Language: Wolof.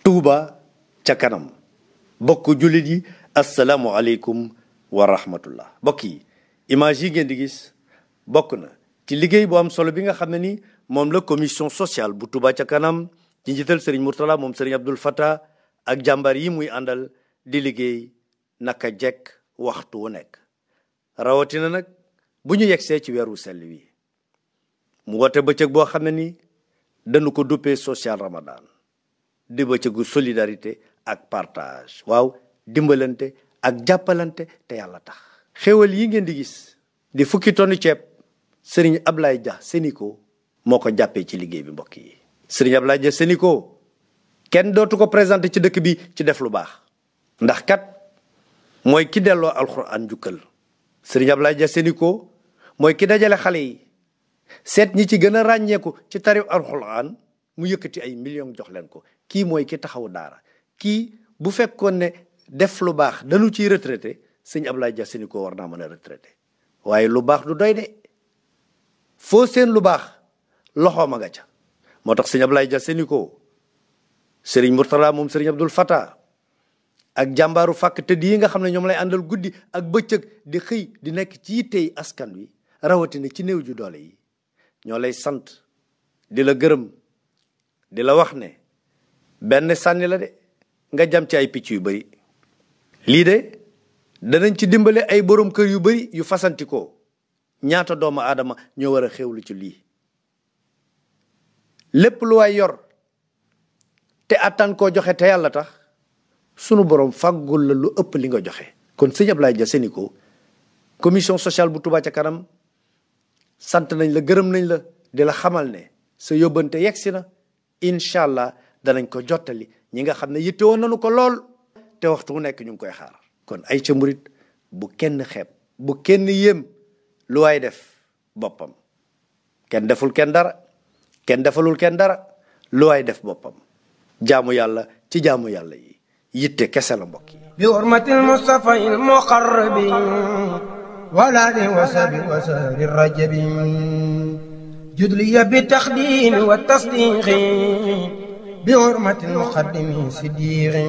Touba ca kanam bokk jullit yi asalaamualeykum wa rahmatullah. mbokk yi image yi ngeen di gis bokk na ci liggéey bu am solo bi nga xam ne ni moom la commission sociale bu Touba ca kanam ci njiital Serigne Mourtala moom Serigne Abdoul Fattah ak jàmbaar yi muy àndal di liggéey naka jekk waxtu wu nekk rawatina nag bu ñu yegsee ci weeru sell wi mu woote bëccëg boo xam ne ni dañu ko duppee social Ramadan di bëccëgu solidarité ak partage waaw dimbalante ak jàppalante te yàlla tax. xéwal yi ngeen di gis di fukki tonni ceeb Serigne Ablaye Dia Sénico moo ko jàppee ci liggéey bi mbokk yi. Serigne Ablaye Dia Sénico kenn dootu ko présenté ci dëkk bi ci def lu baax ndax kat mooy ki delloo alxuraan njukkal. Serigne Ablaye Dia Sénico mooy ki dajale xale yi seet ñi ci gën a ràññeeku ci tarif alxuraan mu yëkkati ay millions jox leen ko. kii mooy ki taxawu daara kii bu fekkoon ne def lu baax dañu ciy retraité sëñ Ablaye Dia Sénico war naa mën a retraité waaye lu baax du doy de foo seen lu baax loxoom a nga ca. moo tax sëñ Ablaye Dia Sénico Serigne Mourtala moom Serigne Abdoul Fattah ak jàmbaaru fàkk tëdd yi nga xam ne ñoom lay àndal guddi ak bëccëg di xëy di nekk ci yittey askan wi rawatina ci néew ju doole yi ñoo lay sant di la gërëm di la wax ne benn sànni la de nga jam ci ay picc yu bari. lii de danañ ci dimbale ay borom kër yu bari yu fasantikoo ñaata doomu aadama ñoo war a xewlu ci lii. lépp lu waay yor te attan koo joxe te yàlla tax sunu borom fàggul la lu ëpp li nga joxe. kon sëñ Ablaye Dia Sénico commission sociale bu Touba ca kanam sant nañ la gërëm nañ la di la xamal ne sa yóbbante yegsi na incha allah danañ ko jottali ñi nga xam ne yitte woon nañu ko lool te waxtu wu nekk ñu ngi koy xaar. kon ay ca murit bu kenn xeeb bu kenn yéem lu waay def boppam kenn deful kenn dara kenn defalul kenn dara lu waay def boppam jaamu yàlla ci jaamu yàlla yi yitte kese la mbokk yi. bi hurmatil Mustafa al muqarrabi wala li wasabi wasari rajabi judliya bi taxdimi wa tasdiqi bi hurmatil muqaddimi siddiqi